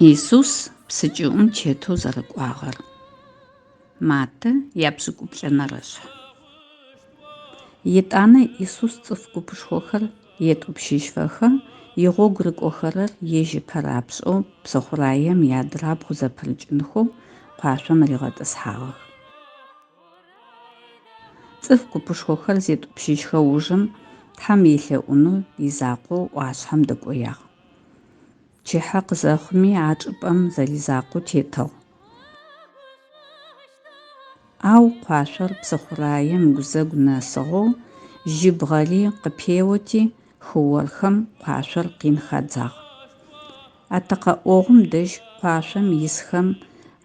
Исус псы кӏыӏум тетэу зэрэкӏуагъэр. Маттэ япшӏыкӏуплӏэнэрэ шъхь. Етӏанэ Исус цӏыф купышхохэр етӏупщыжьыфэхэ, игъогу рыкӏохэрэр ежь ыпэ рапшӏэу псыхъураем иадрабгъу зэпырыкӏынхэу къуашъом ригъэтӏысхьагъэх. Цӏыф купышхохэр зетӏупщыжьхэ ужым Тхьэм елъэӏунэу изакъоу ӏуашъхьэм дэкӏоягъ. Пчыхьэ къызэхъуми а чӏыпӏэм зэризакъоу тетыгъ. Ау къуашъор псыхъураем ыгузэгу нэсыгъэу, жьыбгъэри къыпеоти, хыорхэм къуашъор къин хадзагъ. Атэкъэ ӏогъум дэжь къуашъом исхэм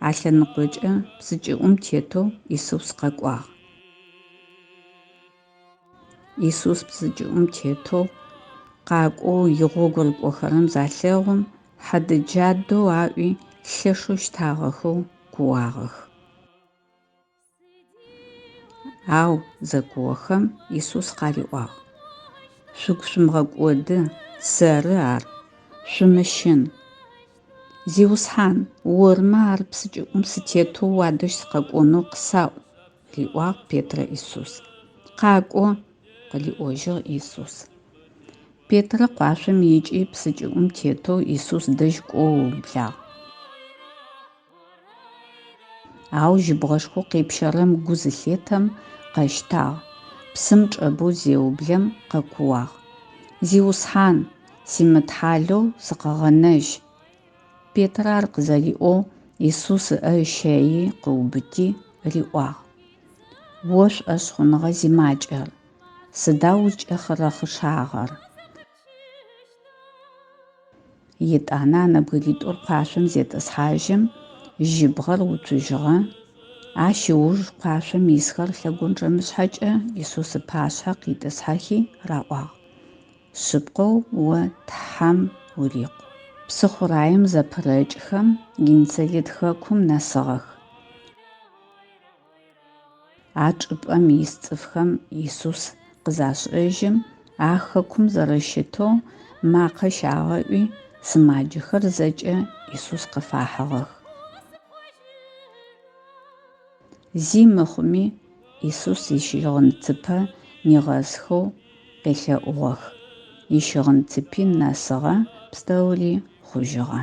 алъэныкъокӏэ псы кӏыӏум тетэу Исус къэкӏуагъ. Исус псы кӏыӏум тетэу къакӏоу игъогу рыкӏохэрэм залъэгъум, хьэдэ-джадэу аӏуи, лъэшэу щтагъэхэу кууагъэх. Ау зэкуохэм Исус къариӏуагъ, Шъугу шъумыгъэкӏоды, сэры ар, шъумыщын. Зиусхьан, ормэ ар псы кӏыӏум сытетэу уадэжь сыкъэкӏонэу къысаӏу, риӏуагъ Петрэ Исус. Къакӏо, къыриӏожьыгъ Исус. Петрэ къуашъом икӏи псы кӏыӏум тетэу Исус дэжь кӏоу ыублагъ. Ау жьыбгъэшхоу къепщэрэм гу зылъетэм, къэщтагъ, псым чӏэбэу зеублэм, къэкууагъ, Зиусхьан, симытхьалэу сыкъэгъэнэжь! Петрэ ар къызэриӏоу, Исус ыӏэ ыщэйи къыубыти, риӏуагъ, О шӏошъхъуныгъэ зимакӏэр, сыда узкӏэхъырэхъышагъэр? Етӏанэ а нэбгыритӏур къуашъом зетӏысхьажьым, жьыбгъэр уцужьыгъэ. Ащ ыуж къуашъом исхэр лъэгонджэмышъхьэкӏэ Исус ыпашъхьэ къитӏысхьэхи раӏуагъ, Шъыпкъэу о Тхьэм урикъу. Псыхъураем зэпырэкӏхэм Геннисарет хэкум нэсыгъэх. А чӏыпӏэм ис цӏыфхэм Исус къызашӏэжьым, а хэкум зэрэщытэу макъэ щагъэӏуи, сымаджэхэр зэкӏэ Исус къыфахьыгъэх. Зи мыхъуми, Исус ищыгъын цыпэ нигъэсхэу къелъэӏугъэх. Ищыгъын цыпи нэсыгъэ пстэури хъужьыгъэ.